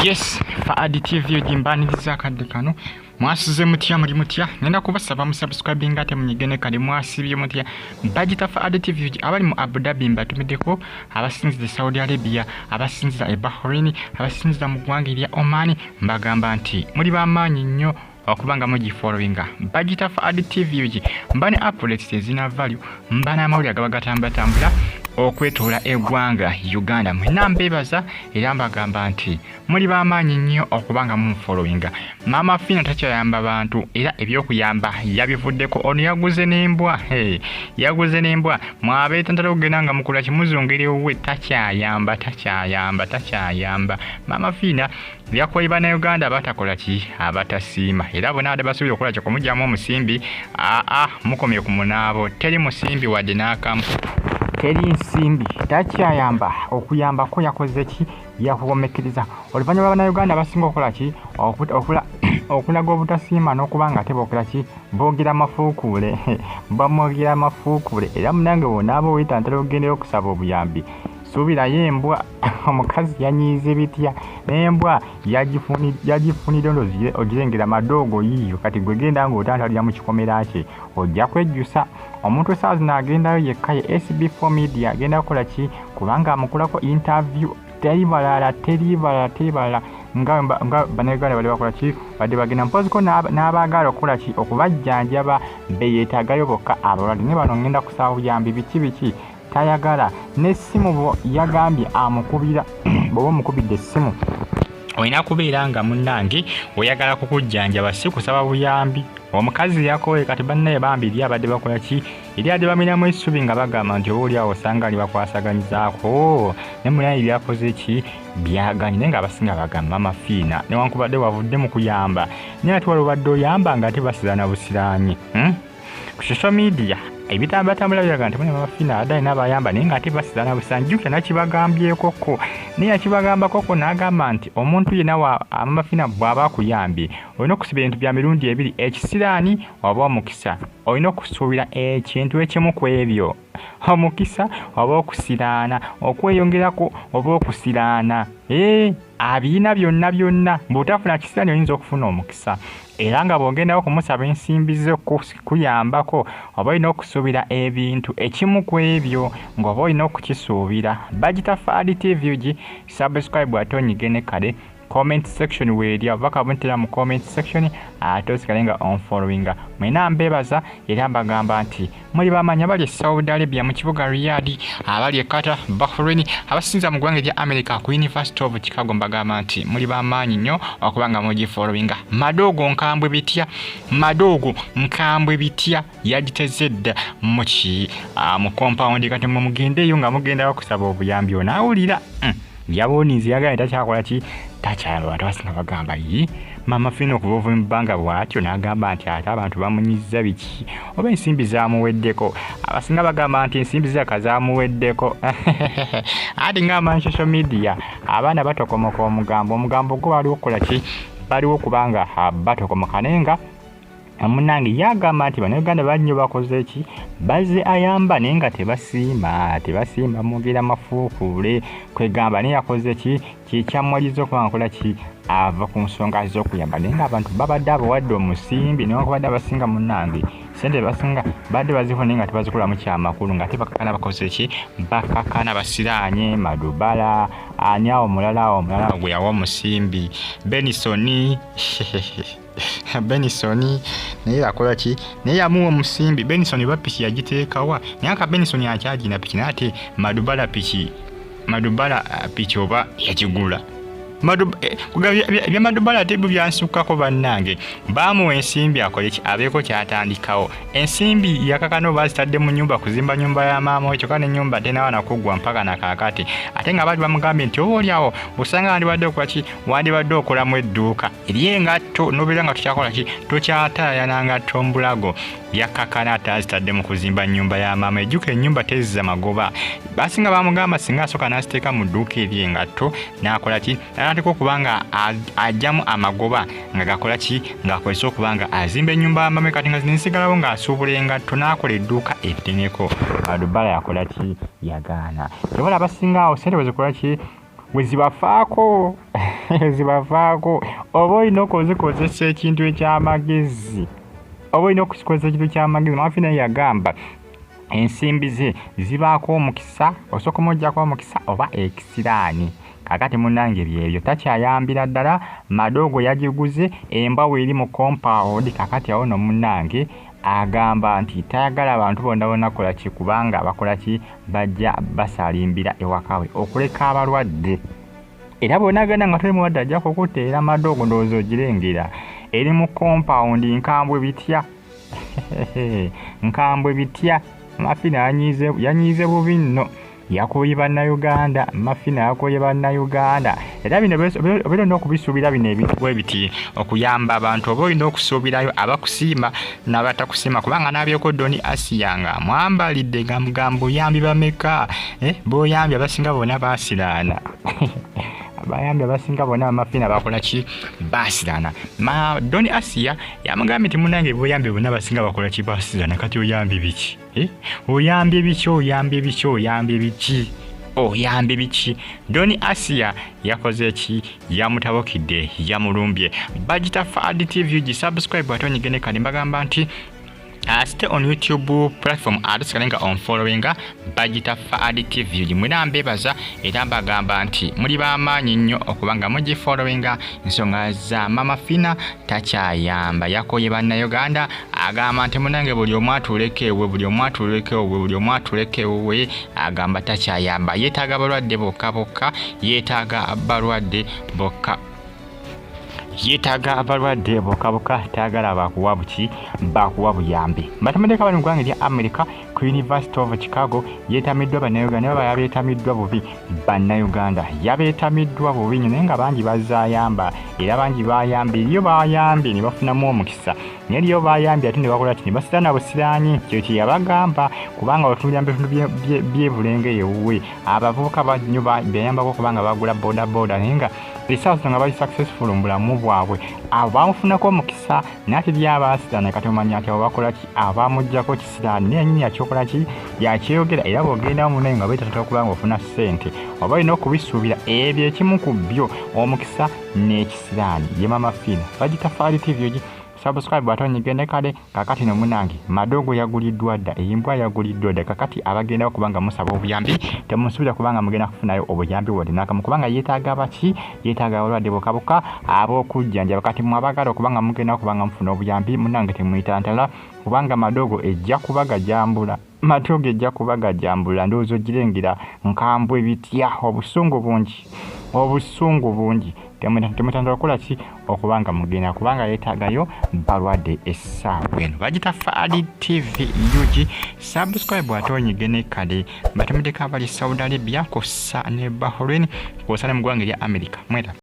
Yes, Faadi TV ogimbaniriza akadde kano. Mwasuze mutya, muli mutya? Ngenda kubasaba musubscribing ate munyigene kale. Mwasibye mutya? Bagita Faadi TV. Abali mu Abu Dhabi mbatumiddeko, abasinzira e Saudi Arabia, abasinzira e Bahrain, abasinzira mu ggwanga erya Oman, mbagamba nti muli b'amaanyi nnyo okuba nga mugifollowinga. Bagita Faadi TV UG. Mba ne updates ezina value, mba n'amawulire agaba gatambulatambula okwetoola eggwanga Uganda. Mwenna mbeebaza era mbagamba nti muli b'amaanyi nnyo okuba nga munfollowinga. Maama Fiina takyayamba bantu era ebyokuyamba yabivuddeko. Ono yaguze n'embwa, hey, yaguze n'embwa. Mwabeetantala okugenda nga mukula kimuzungire ewuwe. Takyayamba, takyayamba, takyayamba. Maama Fiina yakoye Bannayuganda abatakola ki, abatasiima, era bonna abadde basuubira okukola ki, okumugyamu omusimbi. Aa, mukomye ku munaabo, teri musimbi wadde n'akamu, teri nsimbi, takyayamba. Okuyambako yakoze ki, yakuwomekereza oluvannyuma lwa Bannayuganda abasinga okukola ki, okulaga obutasiima n'okuba nga ate boogera ki, boogera mafuukuule, bamwogera mafuukuule. Era munange wonaaba weetantala okugendera okusaba obuyambi, suubirayo embwa. Omukazi yanyiize bitya n'embwa yagifunire ogirengera madoogo yiiyo. Kati gwe genda ng'otantalira mu kikomera kye, ojja kwejjusa. Omuntu essaawa zino agendayo yekka ye SB4 Media, agenda kukola ki, kubanga amukolako interview. Teri balala, teri balala, teri balala nga Bannayuganda bali bakola ki, badde bagenda mpoziko n'abaagala okukola ki, okubajjanjaba beyeetaagayo bokka abalwadde. Naye bano ngenda kusaba buyambi biki biki, tayagala n'essimu. Yagambye amukubira, bw'oba omukubidde essimu olina kubeera nga munnange oyagala kukujjanjaba, si kusaba buyambi. Omukazi yakoye. Kati bannaye bambi eri abadde bakola ki, eri adde baminamu essubi nga bagamba nti oba oliawo osanga ali bakwasaganyizaako ne munaye byakoze ki, byaganye. Naye nga abasinga bagamba Mama Fiina newankubadde wavudde mu kuyamba, naye ate wali obadde oyamba nga ate basirana busiraanyi, Ku social media ebitambatambula biraga nti mune Mama Fiina adde alina abayamba, naye ng'ate basirana busiraanyi. Jjukira nakibagambyekoko, naye yakibagambakonko n'agamba nti omuntu yenna wa Mama Fiina bw'aba akuyambye, olina okusiba ebintu bya mirundi ebiri, ekisiraani oba omukisa. Olina okusuubira ekintu ekimu ku ebyo, omukisa oba okusiraana, okweyongerako oba okusiraana. Ee, abiina byonna byonna. Bw'otafuna kisiraani oyinza okufuna omukisa, era nga bw'ogendawo okumusaba ensimbi ze kuyambako, oba olina okusuubira ebintu ekimu ku ebyo, ng'oba olina okukisuubira. Bagita Faadi TV UG. Subscribe ate onyige ne kale comment section weeri obubaka buntera mu comment section, ate osigale nga onfollowinga. Mwena mbeebaza era mbagamba nti muli bamanya. Abali e Saudi Arabia mu kibuga Riyadh, abali e Qatar, Bahrain, abasinza mu ggwanga erya America ku University of Chicago, mbagamba nti muli bamaanyi nnyo okuba nga mugifollowinga. Madoogo nkambwe bitya, madoogo nkambwe bitya, yagiteze dda muki mu compound. Kati mwe mugendeeyo nga mugendayo okusaba obuyambi, onaawulira yaboninze, yagambye takyakola ki, takyayamba bantu. Abasinga bagamba yi Mama Fiina okuva ova mu bbanga bw'atyo n'agamba nti ate abantu bamunyiza biki, oba ensimbi zamuweddeko. Abasinga bagamba nti ensimbi ziraka zamuweddeko. Ati ngamba social media abaana batokomoka omugambo, omugambo gwo baliwo okukola ki, baliwo kubanga batokomoka. Naye nga munange yagamba nti Bannayuganda bannyo bakoze ki, bazze ayamba naye nga tebasiima, tebasiima, mwogera mafuukuule. Kwegamba naye yakoze ki, kyekyamwaliza okuba nga kola ki, ava ku nsonga z'okuyamba. Naye nga abantu babadde abawadde omusimbi, newankubadde abasinga munnange sente basinga badde bazifuna, naye nga tebazikolamu kyamakulu, nga ate bakakana bakoze ki, bakakana basiraanye. Madubala ani awo omulala, awo omulala gwe yawa omusimbi, Benisoni, Benisoni naye yakola ki, naye yamuwa omusimbi. Benisoni ba piki yagiteekawa? Naye aka Benisoni akyagina piki, naye ate Madubala piki, Madubala piki oba yagigula? Ebya Madubala ate byo byansukkako bannange. Baamuwa ensimbi akole ki, abeeko kyatandikawo. Ensimbi yakakana oba azitadde mu nyumba, kuzimba nyumba ya maama we, kyokka n'ennyumba tenawa nakuggwa mpaka nakaakati. Ate nga baali bamugambye nti oba oliawo osanga wandibadde okola ki, wandibadde okolamu edduuka ery'engatto, nobeera nga tokyakola ki, tokyataayana ngatto mbulago. Yakakana ate azitadde mu kuzimba nnyumba ya maama. Ejjuka ennyumba tezza magoba. Basinga bamugamba singa asooka n'aziteeka mu dduuka ery'engatto n'akola ki, n'atandika okuba nga ajjamu amagoba nga gakola ki, ng'akozesa okuba nga azimba ennyumba ya maama. Kati nga zino nsigalawo ng'asuubula engatto n'akola edduuka eddeneko. Madubala yakola ki, yagaana. Kyobala abasinga awo sente bwe zikola ki, Wezibafaako zibafaako, oba olina okuzikozesa ekintu ekyamagezi, oba olina okukikozesa ekintu kyamagezi. Mama Fiina yagamba ensimbi ze zibaako omukisa, osooka omuggyako omukisa oba ekisiraani. Kakati munnange byebyo, takyayambira ddala. Madogo yagiguze, embwa weeri mu compound. Kakati awo no munnange agamba nti tayagala abantu bonna bonna kola ki, kubanga bakola ki, bajja basalimbira ewaka we okuleka abalwadde. Era bw'onaagenda nga toli mulwadde ajja kukuteera madogo. Ndowooza ogirengera eri mu compound, nkambwe bitya, nkambwe bitya. Mafina yanyiize bubi nno, yakooye Bannayuganda. Mafina yakooye Bannayuganda. Era bino obeera olina okubisuubira, bino ebintu bwe biti okuyamba abantu, oba olina okusuubirayo abakusiima n'abatakusiima, kubanga n'abyeko Doni Asiya nga mwambalidde nga mugamba oyambi bameka, b'oyambye abasinga bonna baasiraana, abayambi abasinga bonna bamafina bakola ki, baasiraana. Doni Asiya yamugambye nti munange boyambye bonna abasinga bakola ki, baasiraana. Kati oyambye biki? Oyambye biki? Oyambye biki? Oyambye biki? Oyambye biki? Doni Asiya yakoze ki? Yamutabukidde, yamulumbye. Bagita Fad TV, gisubscribe ate onyigende. Kale mbagamba nti stay on YouTube platform, ate sigale nga onfollowinga, bagita Fad TV. Mwena mbebaza era mbagamba nti muli b'amaanyi nnyo okuba nga mugifollowinga. Ensonga za Mama Fina, takyayamba, yakoye Bannayuganda. Agamba nti munange buli omu atuuleko ewe, buli omu atuuleko ewe, buli omu atuuleko ewuwe. Agamba takyayamba, yeetaaga balwadde bokka bokka, yeetaaga balwadde bokka, yeetaaga abalwadde bokka bokka, tayagala bakuwa buki, bakuwa buyambi. Batemeddeko abali mu ggwanga erya America ku University of Chicago, yeetamiddwa Bannayuganda. Naye baba yabeetamiddwa bubi Bannayuganda, yabeetamiddwa bubi nnyo, naye nga bangi bazaayamba, era bangi bayambye. Eriyo bayambye ne bafunamu omukisa, naye eriyo bayambye ate ne bakola ki, ne basiraana busiraanyi. Kyo kye yabagamba, kubanga otuulira mu bitundu by'ebulenge ewuwe, abavubuka bangi nnyo beyambako kubanga bagula boda boda, naye nga essaawa zino nga bali successful mu bulamu bwabwe. Abo bamufunako omukisa, naye ate byabaasiraana. Kati omanya nti abo bakola ki, abamuggyako kisiraani, naye nyini yakyokola ki, yakyeyogera. Era bw'ogenda munaye nga beetatata okuba nga ofuna ssente, oba olina okubisuubira ebyo, ekimu ku byo omukisa n'ekisiraani. Ye Mama Fiina. Bagita Faali TV, ogi subscribe ate onyigende. Kale kakati no munange madogo yaguliddwa dda, embwa yaguliddwa dda. Kakati abagenda kubanga musaba obuyambi, temusuubira kubanga mugenda kufunayo obuyambi wadde nakamu, kubanga yeetaaga baki, yeetaaga abalwadde bokka ab'okujjanjaba. Kati mwe abagala okubanga mugenda kubanga mufuna obuyambi, munange temuyitantala, kubanga madogo ejja kubagajambula, madogo ejja kubagajambula. Ndowooza ogirengera, nkambwe bitya, obusungu bungi, obusungu bungi. Temutandika okukola ki, okubanga mugenda, kubanga yeetaagayo balwadde essaawa eno. Bagita Faali TV UG, subscribe ate onyige ne kale. Batemeddeko abali Saudi Arabia, kussa ne Bahrain, kwosa ne mu ggwanga erya America. Mwera.